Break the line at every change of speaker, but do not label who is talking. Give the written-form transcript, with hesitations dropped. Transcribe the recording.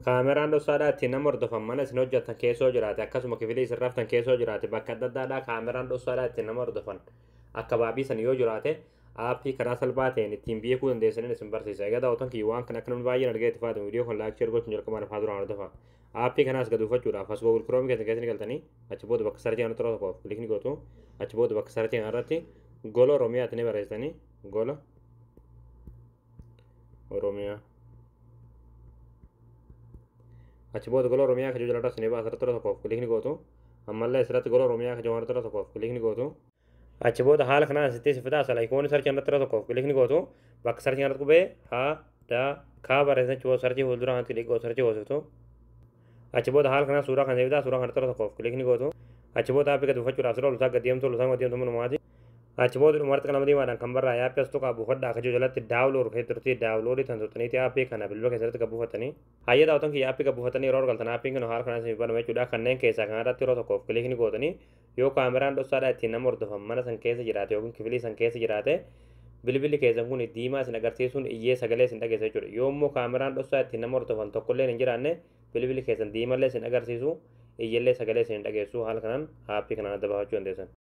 Kaameraan dhoksaadhaa ittiin nama hordofan mana isin hojjettan keessoo jiraate, akkasuma kifilii isin raftan keessoo jiraate, bakka adda addaadhaa kaameraan dhoksaadhaa ittiin nama hordofan akka baabii san yoo jiraate, aappii karaa salphaa ta'een ittiin beekuu dandeessaniin isin barsiisa. Egaa daawwatan kiyya, waan kana akka namni baay'een argee itti fayyadamu viidiyoo kan like, share gochuun jalqabaan afaan duraan hordofa. Aappii kanaas gad buufachuudhaaf as Google Chrome keessan keessa ni galtanii, achi booda bakka search kanatti yeroo tokkoof click ni gootu. Achi booda bakka search kanarratti Gola Oromiyaatti ni barreessitanii, Gola Oromiyaa. Achi booda Gola Oromiyaa kan jiru jalatti ni baasa, asirratti yeroo tokkoof click ni gootu. Ammallee asirratti Gola Oromiyaa kan jiru yeroo tokkoof click ni gootu. Achi booda haala kanaan asitti si fidaa, asala ikoonii search irratti yeroo tokkoof click ni gootu. Bakka search irratti qubee H D K barreessan, achi booda search fuuldura kanatti click gootu, search goositu. Achi booda haala kanaan suuraa kan fidaa, suuraa kanatti yeroo tokkoof click ni gootu. Achi booda aappii gad buufachuudhaaf sirra olusaa gad deemtu, olusaa gad deemtu manumaati. Achi booda dhumarratti qalama diimaadhaan kan barraa'e aappii as tuqaa buufadhaa akka jiru jalatti download kan turte, download tan turtaniiti aappii kana bilbila keessatti gad buufatanii. Hayyee daawwatan kiyya, aappii gad buufatanii yeroo argaltan aappiin kun haala kanaan isin banama jechuudha. Kanneen keessaa kan irratti yeroo tokkoof click ni gootanii, yoo kaameraan dhoksaadhaa ittiin nama hordofan mana san keessa jiraate yookiin kifilii san keessa jiraate, bilbilli keessan kun diimaa isin agarsiisuun iyyee sagalee isin dhageessa jechuudha. Yoo immoo kaameraan dhoksaa ittiin nama hordofan tokkollee hin jiraanne, bilbilli keessan diimallee isin agarsiisu, iyyellee sagalee isin hin dhageessu. Haala kanaan aappii kanaan adda baafachuu dandeessan.